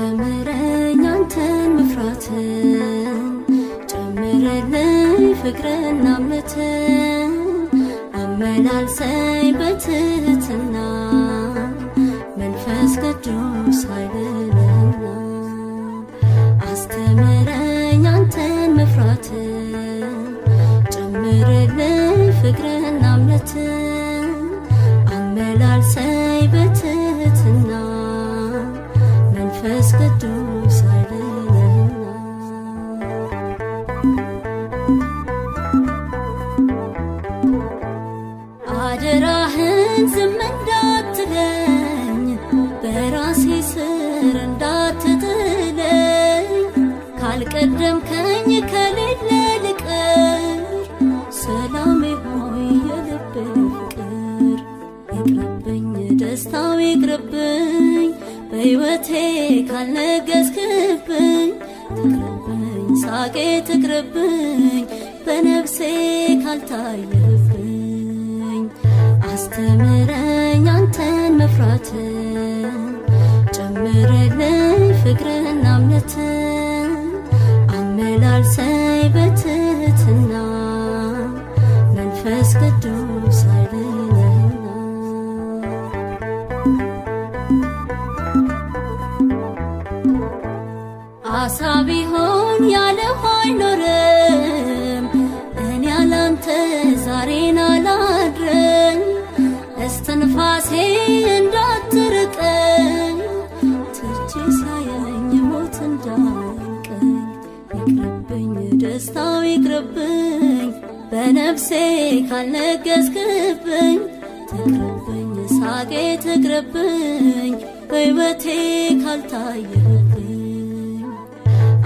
አስተምረኝ አንተን መፍራትን፣ ጨምርልኝ ፍቅርና እምነትን፣ አመላልሰኝ በትህትና፣ መንፈስ ቅዱስ ኃይልንና። አስተምረኝ አንተን መፍራትን፣ ጨምርልኝ ፍቅርና እምነትን፣ አመላልሰኝ በትህትና፣ መንፈስ ቅዱስ ኃይልንና። አደራህን ዝም እንዳትለኝ፣ በራሴ ስር እንዳትጥለኝ፣ ካልቀደምከኝ ከሌለ ልቀር፣ ሰላሜ ሆይ የልቤ ፍቅር። ይቅርብኝ ደስታው ይቅርብኝ፣ በሕይወቴ ካልነገስክብኝ፣ ትቅርብኝ ሳቄ ትቅርብኝ፣ በነፍሴ ካልታየብኝ። አስተምረኝ አንተን መፍራትን፣ ጨምርልኝ ፍቅርና እምነትን፣ አመላልሰኝ በትህትና፣ መንፈስ ቅዱስ ኃይልንና። አሳ ቢሆን ያለ ውሃ አይኖርም፣ እኔ ያላንተ ዛሬን አላድርም። እስትንፋሴ እንዳትርቀኝ፣ ትቼ ሲያየኝ ሞት እንዳያንቀኝ። ይቅርብኝ ደስታው ይቅርብኝ፣ በነፍሴ ካልነገስክብኝ፣ ትቅርብኝ ሳቄ ትቅርብኝ፣ በሕይወቴ ካልታየብኝ።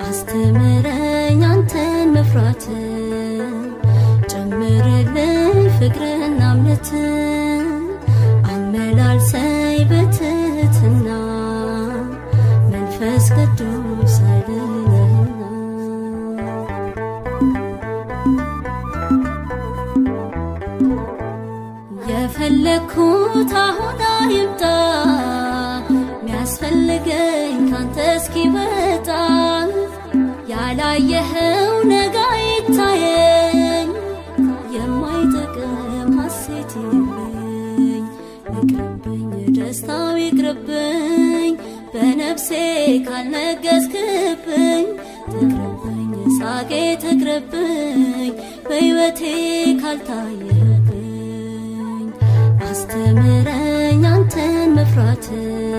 አስተምረኝ አንተን መፍራትን፣ ጨምርልኝ ፍቅርና እምነትን፣ አመላልሰኝ በትህትና፣ መንፈስ ቅዱስ ኃይልንና። የፈለግኩት አሁን አይምጣ፣ ሚያስፈልገኝ ካንተ እስኪወጣ፣ ያላየኸው ነገ አይታየኝ፣ የማይጠቅም ሐሴት የለኝ። ይቅርብኝ ደስታው ይቅርብኝ፣ በነፍሴ ካልነገስክብኝ፣ ትቅርብኝ ሳቄ ትቅርብኝ፣ በሕይወቴ ካልታየብኝ። አስተምረኝ አንተን መፍራትን፣